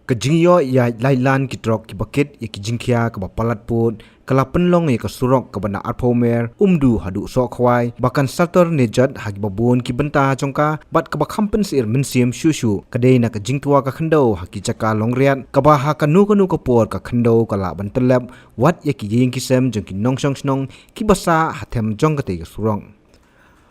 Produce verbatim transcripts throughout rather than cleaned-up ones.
Ka jingïoh ïaid laitlan ki trok kiba kit ïa ki jingkhia kaba palat pud ka la pynlong ïa ka surok kaba na arphew mer Umdu haduh Sohkhwai ba kan sator ne jot ha kiba bun ki bynta jong ka bad kaba kham pynsyier mynsiem shuh shuh ka dei na ka jingtwa ka khyndew ha ki jaka longriat kaba ha kano kano ka por ka khyndew ka lah ban tyllep wat ïa ki ïing ki sem jong ki nongshong shnong kiba sah ha them jong katei ka surok.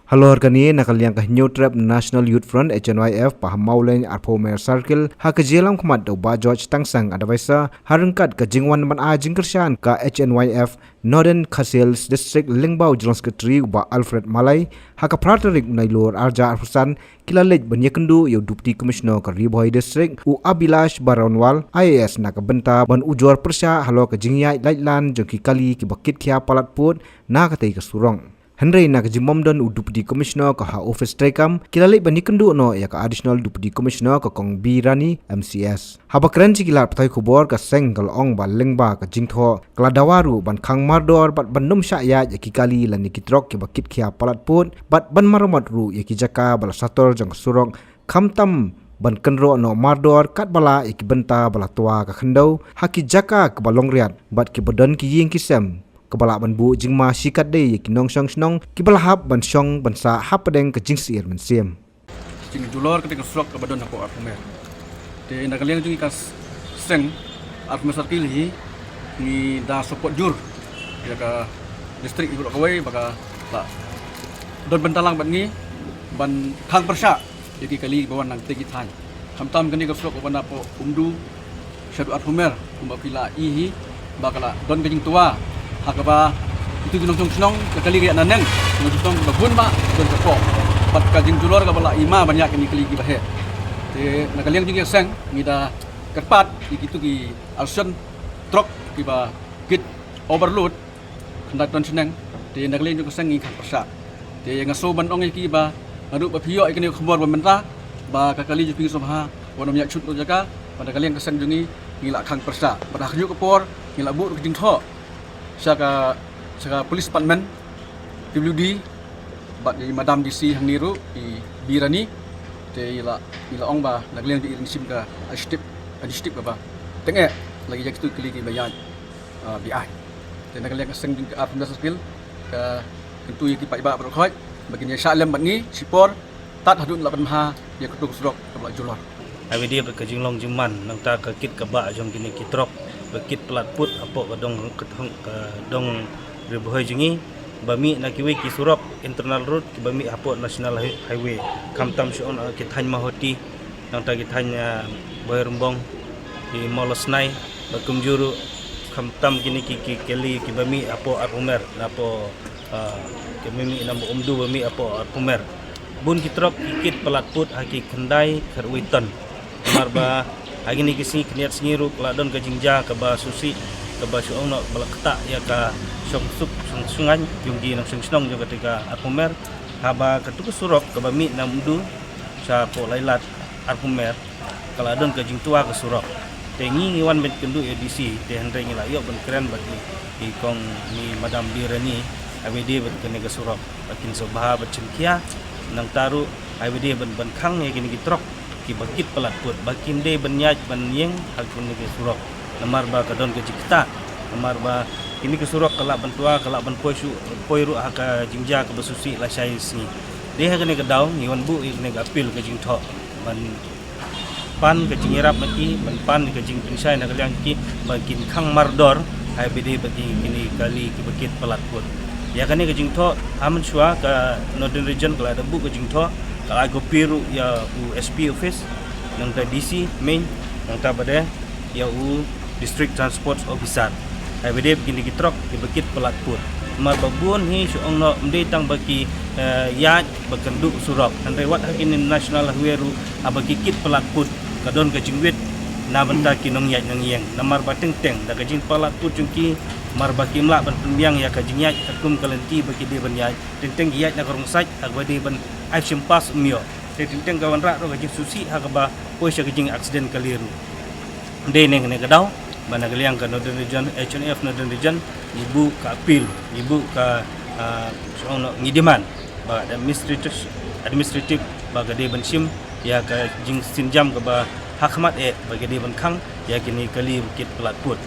Halor kane, na ka liang ka Hynñiewtrep National Youth Front, H N Y F, Pahammawlein arphew mer Circle, ha ka jingïalam khmat da u Bah George Tangsang, Advisor, ha ryngkat ka jingwan ban ai jingkyrshan ka H N Y F Northern Khasi Hills District, lyngba u General Secretary u Bah Alfred Malai, ha ka phra tarik u Nailur arhajar arphew san, ki la leit ban ïakynduh ïa u Deputy Commissioner ka Ri Bhoi District, u Abhilash Baranwal, I A S, na ka bynta ban ujor pyrshah halor ka jingïaid laitlan jong ki kali kiba kit khia palat pud na katei ka surok. Hynrei na ka jingbym don u Deputy Commissioner ka ha office treikam, ki la leit ban ïakynduh noh ïa ka Additional Deputy Commissioner ka Kong Birani M C S. Haba kren sha ki lad pathai khubor, ka seng ka la ong ba lyngba ka jingthoh ka la dawa ruh ban khang mardor bad ban ym shah ïaid ïa ki kali lane ki trok kiba kit khia palat pud bad ban maramot ruh ïa ki jaka ba la sator jong ka surok, khamtam ban kynroh noh mardor katba lah ïa ki bynta ba la twa ka khyndew ha ki jaka kiba longriat bad kiba don ki ïing ki sem kaba lah ban buh jingma shikatdei ïa ki nongshong shnong kiba la hap ban shong ban sah hapdeng ka jingsyier mynsiem. Jingjulor kata ka surok kaba don hapoh arphew mer. Te na ka liang jong ngi ka s-, seng arphew mer Circle hi, ngi da support jur ïa ka district iwei pa iwei ba ka la don bynta lang bad ngi ban khang pyrshah ïa ki kali ba wan na katei ki thaiñ. Khamtam kane ka surok kaba na hapoh Umdu shaduh arphew mer, kumba phi la i hi, ba ka la don ka jingtwa ha kaba kitu ki nongshong shnong, ka kali ka ïaid naneng, ki nongshong shnong kiba bun ba don ka pop bad ka jingjulor kaba la i ma ban ïaid kine ki kali kiba heh. Te na ka liang jong ngi ka seng, ngi da kyrpad ïa kitu ki arsien trok kiba kit overload, khyndai ton shaneng, te na ka liang jong ka seng ngi khang pyrshah. Te nga sngew ban ong ïa ki ba naduh ba phi ïoh ïa kane ka khubor ba mynta ba ka kali jong phi sngewbha ban ym ïaid shut noh jaka, ba na ka liang ka seng jong ngi ngi la khang pyrshah. Bad ha kajuh ka por ngi la buh ka jingthoh sha ka, sha ka Police Department, P W D, bad i Madam D C hangne ruh, i Birani. Te i la, i la ong ba na ka liang jong i ring shim ka initiative, initiative kaba tyngeh la ïa kitu ki kali kiba ïaid ah, biang. Te na ka liang ka seng jong ka arphew mer Circle ka kyntu ïa ki paidbah baroh khoit ba kin ïa shah lem bad ngi shipor tad haduh la pynbha ïa katu ka surok kaba la julor. Ai ba dei bad ka jinglong jingman nangta ka kit ka bah jong kine ki trok ba kit palat pud hapoh ka dong, ka dong, ka dong Ri Bhoi jong ngi ba mih na kiwei ki surok internal road kiba mih hapoh National Hi-, Highway, khamtam shu ong na ki thaiñ Mawhati, nangta ki thaiñ, ah, Bhoirymbong, ki Mawlasnai, bad kumjuh ruh khamtam kine ki, ki kali kiba mih hapoh arphew mer, na hapoh, ah, kiba mih na Umdu ba mih hapoh arphew mer. Bun ki trok ki kit palat pud ha ki khyndai khatwei ton. Namar ba ha kine ki sngi khyndiat sngi ruh ka la don ka jingjia kaba sngewsih, kaba shu ong noh ba la ktah ïa ka shongsuk shongshngaiñ jong ki nongshong shnong jong katei ka arphew mer. Haba katu ka surok kaba mih na Umdu sha hapoh Lailad arphew mer ka la don ka jingtwa ka surok. Te ngi ngi wan ban kynduh ïa D C, te hynrei ngi la ïoh ban kren bad i, i kong, i Madam Birani, ai ba dei bad kane ka surok ba kin sngewbha ban shim khia. Nangta ruh ai ba dei ban, ban khang ïa kine ki trok kiba kit palat pud ba kim dei ban ïaid ban ïeng ha kine ki surok. Namar ba ka don ka jingktah, namar ba kine ki surok ka lah ban twa, ka lah ban poi shu, poi ruh ha ka jingjia kaba sngewsih lashai sngi. Dei ha kane ka daw ngi wan buh ïa kane ka appeal, ka jingthoh ban pan ka jingïarap na ki, ban pan ka jingpynshai na ka liang ki, ba kin khang mardor ai ba dei bad kine ki kali kiba kit palat pud. Ïa kane ka jingthoh ha mynshuwa ka Northern Region ka la da buh ka jingthoh, ka la ai copy ruh ïa u S P office, nangta D C main, nangta bad ïa u District Transport Officer. Ai ba dei bad kine ki trok kiba kit palat pud. Namar ba bun hi shu ong noh ym dei tang ba ki, eh, ïaid ba kynduh surok, hynrei wat ha kine National Highway ruh haba ki kit palat pud ka don ka jingwit na bynta ki nongïaid nongïeng. Namar ba teng teng da ka jingpalat pud jong ki, namar ba kim lah ban pynbiang ïa ka jingïaid katkum ka lynti ba ki dei ban ïaid, teng teng ki ïaid na ka rung sait ha kaba dei ban ai shim pass ym ïoh. Te teng teng ka wanrah ruh ka jingsngewsih ha kaba poi sha ka jingaccident kali ruh. Dei ne kane ka daw ba na ka liang ka Northern Region, H N F Northern Region, ngi buh ka appeal, ngi buh ka, ah, shu ong noh, ngi demand ba administrative, administrative ba ka dei ban shim ïa ka jingsynjam kaba Ha khmat eh ba ka dei ban khang ïa kine kali ba kit palat put.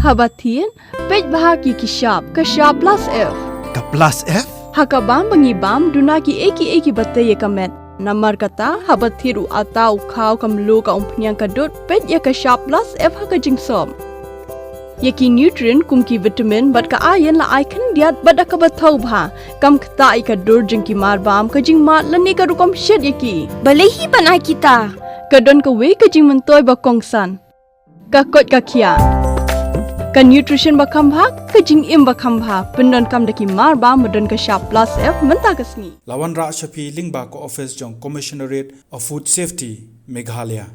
Haba thied, peit bha ki ki shap, ka shap plus F. Ka plus F? Ha ka bam ba ngi bam, duna ki ei ki ei ki ba tei ïa ka met. Namar kata, haba thied u ata, u khaw, ka mluh, ka umphniang, ka dud, peit ïa ka shap plus F ha ka jingsop. Ïa ki nutrient kum ki vitamin bad ka iron la ai khyndiat bad da kaba thaw bha. Kam ktah ïa ka dur jong ki mar bam, ka jingmad lane ka rukom shet ïa ki. Balei hi ban ai kita? Ka don kawei ka jingmyntoi ba kongsan. Ka koit ka khiah. Ka nutrition ba kham bha, ka jingim ba kham bha. Pyndonkam da ki mar bam ba don ka shap plus F mynta ka sngi. La wanrah sha phi lyngba ka office jong Commissionerate of Food Safety, Meghalaya.